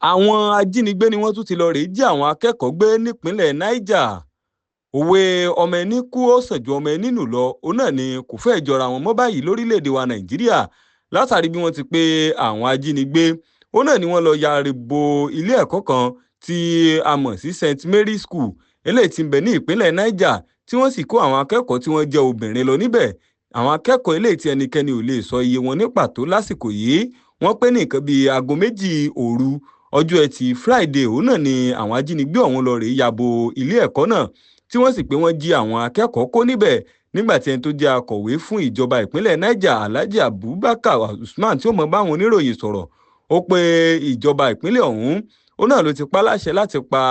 Àwọn ajínigbé ni wọ́n tún ti lọ́ọ́ rèé jí àwọn akẹ́kọ̀ọ́ gbé nípìnlẹ̀ Niger. Òwe ọmọ ẹni kú ó sàn ju ọmọ ẹni nù lọ, òun náà ni kò fẹ́ẹ̀ jọra wọn mọ́ báyìí lórílẹ̀‐èdè wa Nàìjíríà, látàrí bí wọ́n ti pé àwọn ajínigbé òun náà ni wọ́n lọ ya bo ilé ẹ̀kọ́ kan tí a mọ̀ sí St Mary's School, eléyìí tí ń bẹ ní ìpínlẹ̀ Niger, tí wọ́n sì kó àwọn akẹ́kọ̀ọ́ tí wọ́n jẹ́ obìnrin lọ níbẹ̀. Àwọn akẹ́kọ̀ọ́ eléyìí tí ẹnikẹ́ni ò lè sọ iye wọn ní pàtó lásìkò yìí, wọ́n pé ní nǹkan bíi aago 2 òru ọjọ́ Ẹtì Friday, òun náà ni àwọn ajínigbé ọ̀hún lọ rèé ya bo ilé ẹ̀kọ́ náà, tí wọ́n sì pé wọ́n jí àwọn akẹ́kọ̀ọ́ kó níbẹ̀. Nígbà tí ẹni tó jẹ́ akọ̀wé fún ìjọba ìpínlẹ̀ Niger, Alhaji Abubakar Usman, tí ó mọ báwọn oníròyìn sọ̀rọ̀, ó pé ìjọba ìpínlẹ̀ ọ̀hún òun náà ló ti pa láṣẹ láti pa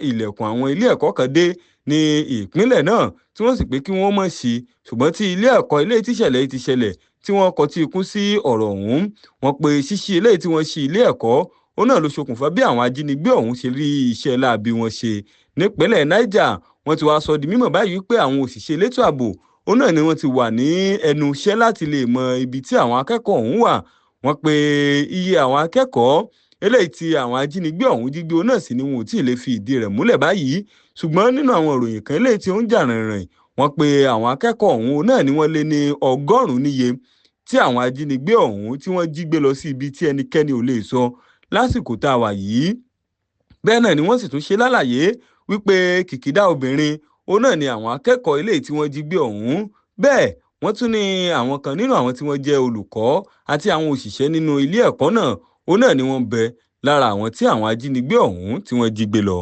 ilẹ̀kùn àwọn ilé ẹ̀kọ́ kan dé ní ìpínlẹ̀ náà, tí wọ́n sì pé kí wọ́n mọ̀ sí, ṣùgbọ́n tí ilé ẹ̀kọ́ ilé tíṣẹ̀lẹ̀ yìí ti ṣẹlẹ̀ tí wọ́n kọtí ikún sí ọ̀rọ̀ ọ̀hún. Wọ́n pe ṣíṣí eléyìí tí wọ́n ṣí ilé ẹ̀kọ́ òun náà ló ṣokùnfà bí àwọn ajínigbé ọ̀hún ṣe rí iṣẹ́ láabi wọn ṣe nípínlẹ̀ Niger. Wọ́n ti wá sọ di mímọ̀ báyìí pé àwọn òṣìṣẹ́ elétò ààbò òun náà ni wọ́n ti wà ní ẹnu iṣẹ́ láti lè mọ ibi tí àwọn akẹ́kọ̀ọ́ ọ̀hún wà. Wọ́n pe iye àwọn akẹ́kọ̀ọ́ eléyìí tí àwọn ajínigbé ọ̀hún jí gbé òun náà sì ni wọn ò tí ì lè fi ìdí rẹ̀ múlẹ̀ báyìí, ṣùgbọ́n nínú àwọn ìròyìn kan eléyìí tí ó ń jà rìnrìn, wọ́n pe àwọn akẹ́kọ̀ọ́ ọ̀hún náà ni wọ́n lé ní 100 níye tí àwọn ajínigbé ọ̀hún tí wọ́n jí gbé lọ sí ibi tí ẹnikẹ́ni ò lè sọ lásìkò tá a wà yìí. Bẹ́ẹ̀ náà ni wọ́n sì tún ṣe lálàyé wípé kìkìdá obìnrin òun náà ni àwọn akẹ́kọ̀ọ́ eléyìí tí wọ́n jí gbé ọ̀hún. Bẹ́ẹ̀ wọ́n tún ní àwọn kan nínú àwọn tí wọ́n jẹ́ olùkọ́ àti àwọn òṣìṣẹ́ nínú ilé ẹ̀kọ́ náà, òun náà ni wọ́n ń bẹ lára àwọn tí àwọn ajínigbé ọ̀hún tí wọ́n jí gbé lọ.